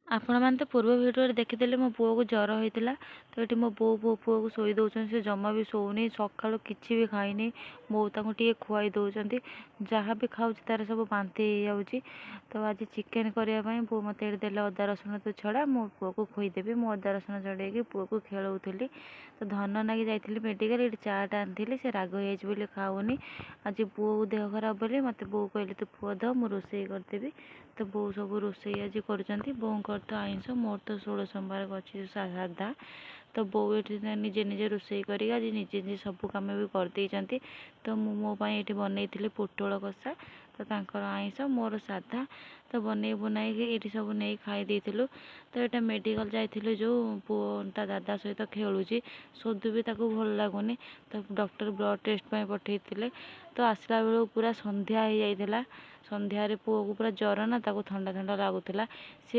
ଆପଣମାନେ ତ ପୂର୍ବ ଭିଡ଼ିଓରେ ଦେଖିଥିଲେ ମୋ ପୁଅକୁ ଜ୍ୱର ହେଇଥିଲା। ତ ଏଠି ମୋ ବୋଉ ମୋ ପୁଅକୁ ଶୋଇ ଦେଉଛନ୍ତି। ସେ ଜମା ବି ଶୋଉନି, ସକାଳୁ କିଛି ବି ଖାଇନି। ବୋଉ ତାଙ୍କୁ ଟିକେ ଖୁଆଇ ଦେଉଛନ୍ତି। ଯାହା ବି ଖାଉଛି ତାର ସବୁ ବାନ୍ତି ହେଇଯାଉଛି। ତ ଆଜି ଚିକେନ୍ କରିବା ପାଇଁ ବୋଉ ମୋତେ ଏଠି ଦେଲେ, ଅଦା ରସୁଣ ତୁ ଛଡ଼ା, ମୁଁ ପୁଅକୁ ଖୋଇଦେବି। ମୁଁ ଅଦା ରସୁଣ ଛଡ଼େଇକି ପୁଅକୁ ଖେଳଉଥିଲି। ତ ଧନ ନାଗି ଯାଇଥିଲି ମେଡ଼ିକାଲ, ଏଠି ଚାଟ୍ ଆଣିଥିଲି। ସେ ରାଗ ହେଇଯାଇଛି ବୋଲି ଖାଉନି। ଆଜି ପୁଅ ଦେହ ଖରାପ ବୋଲି ମୋତେ ବୋଉ କହିଲେ, ତୁ ପୁଅ ଧୋ, ମୁଁ ରୋଷେଇ କରିଦେବି। ତ ବୋଉ ସବୁ ରୋଷେଇ ଆଜି କରୁଛନ୍ତି। ବୋଉଙ୍କର ତ ଆଇଁଷ, ମୋର ତ 16 ସୋମବାର ଅଛି ସାଧା। ତ ବୋଉ ଏଠି ନିଜେ ନିଜେ ରୋଷେଇ କରିକି ଆଜି ନିଜେ ନିଜେ ସବୁ କାମ ବି କରିଦେଇଛନ୍ତି। ତ ମୁଁ ମୋ ପାଇଁ ଏଠି ବନେଇଥିଲି ପୋଟଳ କଷା। ତ ତାଙ୍କର ଆଇଁଷ, ମୋର ସାଧା। ତ ବନେଇ ବୁନାଇକି ଏଇଠି ସବୁ ନେଇ ଖାଇ ଦେଇଥିଲୁ। ତ ଏଇଟା ମେଡ଼ିକାଲ ଯାଇଥିଲୁ, ଯେଉଁ ପୁଅ ତା ଦାଦା ସହିତ ଖେଳୁଛି, ସୋଦୁ ବି ତାକୁ ଭଲ ଲାଗୁନି। ତ ଡକ୍ଟର ବ୍ଲଡ଼ ଟେଷ୍ଟ ପାଇଁ ପଠେଇଥିଲେ। ତ ଆସିଲା ବେଳକୁ ପୁରା ସନ୍ଧ୍ୟା ହେଇଯାଇଥିଲା। ସନ୍ଧ୍ୟାରେ ପୁଅକୁ ପୁରା ଜ୍ୱର ନା, ତାକୁ ଥଣ୍ଡା ଥଣ୍ଡା ଲାଗୁଥିଲା। ସେ